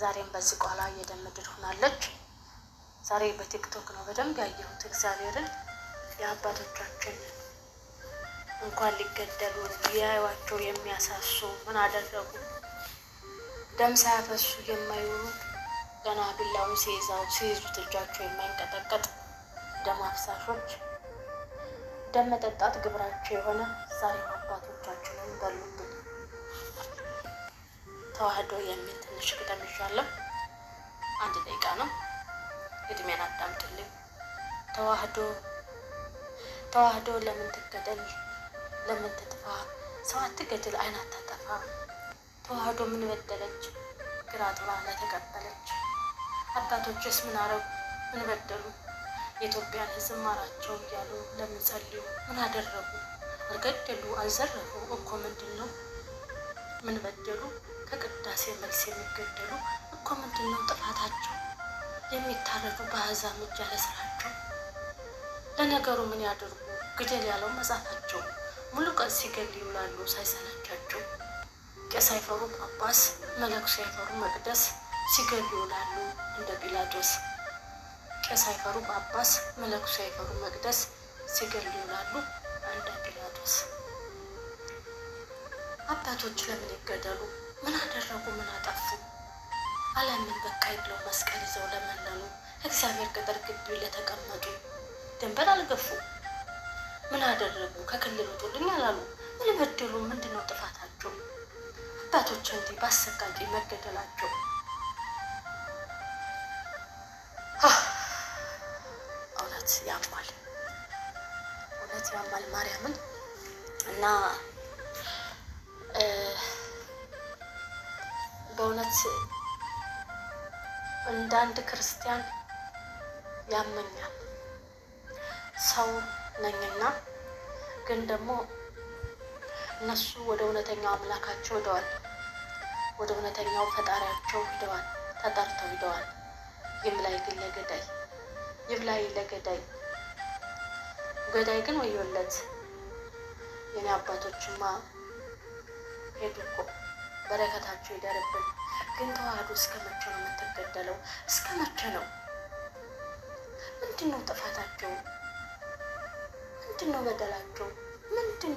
ዛሬም በዝቋላ የደም ምድር ሆናለች። ዛሬ በቲክቶክ ነው በደንብ ያየሁት። እግዚአብሔርን የአባቶቻችን እንኳን ሊገደሉ ሊያዩዋቸው የሚያሳሱ ምን አደረጉ? ደም ሳያፈሱ የማይውሉ፣ ገና ቢላውን ሲይዛው ሲይዙት እጃቸው የማይንቀጠቀጥ ደም አፍሳሾች፣ ደም መጠጣት ግብራቸው የሆነ ዛሬም አባቶቻችንን በሉብን። ተዋህዶ የሚል ትንሽ ግጥም ይዣለሁ። 1 ደቂቃ ነው። ግጥሜን አዳምጡልኝ። ተዋህዶ ተዋህዶ ለምን ትገደል? ለምን ትጥፋ? ሰው አትገድል፣ አይን አታጠፋ። ተዋህዶ ምን በደለች? ግራ ጥላ ለተቀበለች። አባቶችስ ምን አረጉ? ምን በደሉ? የኢትዮጵያን ሕዝብ ማራቸው እያሉ ለምን ጸልዩ? ምን አደረጉ? አልገደሉ፣ አልዘረፉ እኮ ምንድን ነው? ምን በደሉ? ከቅዳሴ መልስ የሚገደሉ እኮ ምንድን ነው ጥፋታቸው? የሚታረዱ በአሕዛብ እጅ ያለ ስራቸው። ለነገሩ ምን ያደርጉ? ግደል ያለው መጽሐፋቸው። ሙሉ ቀን ሲገል ይውላሉ ሳይሰለቻቸው። ቄስ አይፈሩ ጳጳስ፣ መነኩሴ አይፈሩ መቅደስ፣ ሲገሉ ይውላሉ እንደ ጲላጦስ። ቄስ አይፈሩ ጳጳስ፣ መነኩሴ አይፈሩ መቅደስ፣ ሲገሉ ይውላሉ እንደ ጲላጦስ። አባቶች ለምን ይገደሉ? ምን አደረጉ? ምን አጠፉ? ዓለምን በቃኝ ብለው መስቀል ይዘው ለመነኑ፣ እግዚአብሔር ቅጥር ግቢ ለተቀመጡ፣ ድንበር አልገፉ። ምን አደረጉ? ከክልል ውጡልኝ አላሉ። ምን በደሉ? ምንድን ነው ጥፋታቸው? አባቶች እንዲህ በአሰቃቂ መገደላቸው እውነት ያማል፣ እውነት ያማል። ማርያምን እና በእውነት እንደ አንድ ክርስቲያን ያመኛል። ሰው ነኝና፣ ግን ደግሞ እነሱ ወደ እውነተኛው አምላካቸው ሄደዋል። ወደ እውነተኛው ፈጣሪያቸው ሂደዋል። ተጠርተው ሂደዋል። ይብላኝ ግን ለገዳይ፣ ይብላኝ ለገዳይ፣ ገዳይ ግን ወዮለት። የኔ አባቶችማ ሄዱ እኮ፣ በረከታቸው ይደርብን። ግን ተዋህዶ እስከ መቼ ነው የምትገደለው? እስከ መቼ ነው? ምንድን ነው ጥፋታቸው? ምንድን ነው በደላቸው? ምንድን